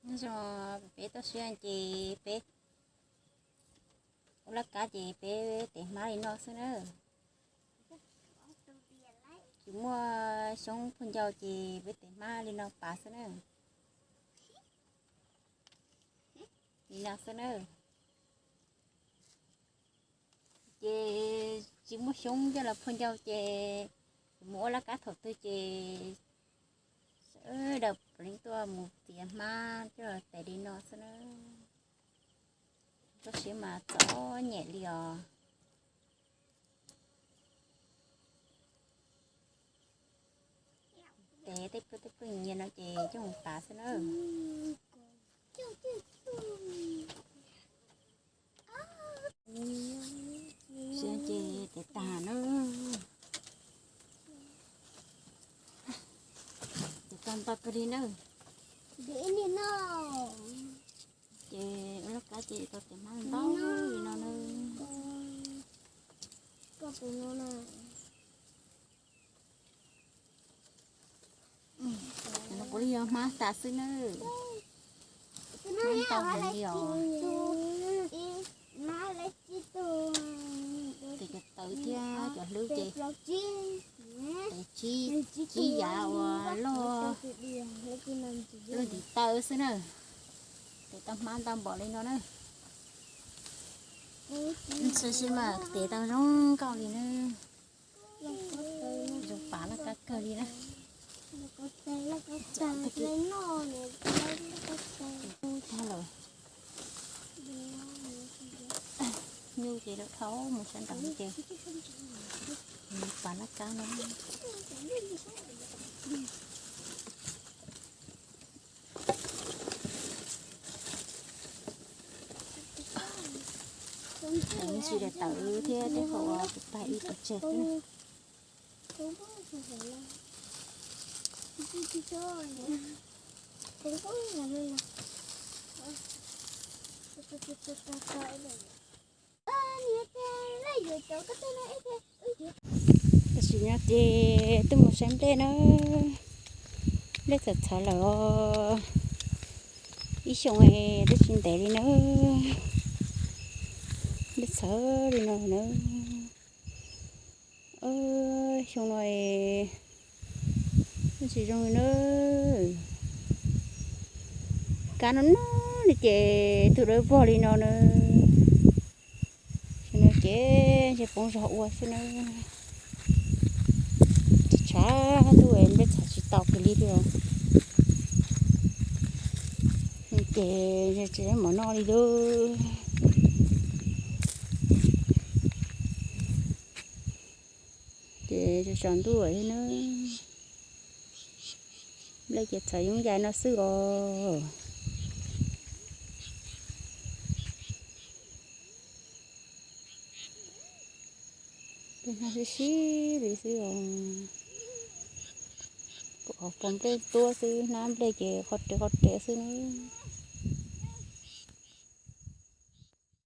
Nyob zoo, peb tuaj saib ces peb ua laj kab ces peb tes hmab li no xwb na. Tsis muaj xyoob phuaj ncau ces peb tes hmab li no pav xwb na. Li no xwb na. Ces tsis muaj xyoob coj los phuaj ncau ces mus ua laj kab thaum twg ces sawv daws puav leej tuaj mus txiav hmab coj los tes li no xwb na. Tuaj saib mas txom nyem li os. Tes tej pluj tej pluj nyias no ces coj mus pav xwb na. Siab ces tes tag na. Tes tag ntau kawg li na. Ces ua laj kab ces tau tes hmab ntau li no na. Kuv li yog hmab tas xwb na. Hmab ntau heev li os. Tes cov tawv thiab cov hlwb ces tes tsib, tsib yav uas loj, loj ntiv taw xwb na. Tes tau hmab ntau npaum li no na. Tab sis mas tes tau zoo nkauj li na. Zoo pav laj kab kawg li na. Tag lawm. Nyuj ces lawv dhau mus sab nraud ces pav laj kab no. Tsis daim tawv thiab tej qhov uas kuv pais ib tog tseg xwb. Tam sim no ces twb mus saib nplej na. Nplej txhawv txhawv lawm os. Ib xyoo twb tsis ntev li na. Nplej txhawv li no na. Xyoo no twb tsis zoo li na. Kab no no li ces tus dawb vog li no na. Xyoo no ces ntshe poob zog ua xwb na. Tshav ntuj nplej txhawv tsis tau kiag li thiab. Ces tsis muaj mov noj li lawm. Ces tsaus ntuj thiab na. Nplej ces txhawv yooj yim no xwb os. Nplej hnab sib sib li xwb os. Pom nplej tuab xwb, hnab nplej ces qhov rev qhov rev xwb na.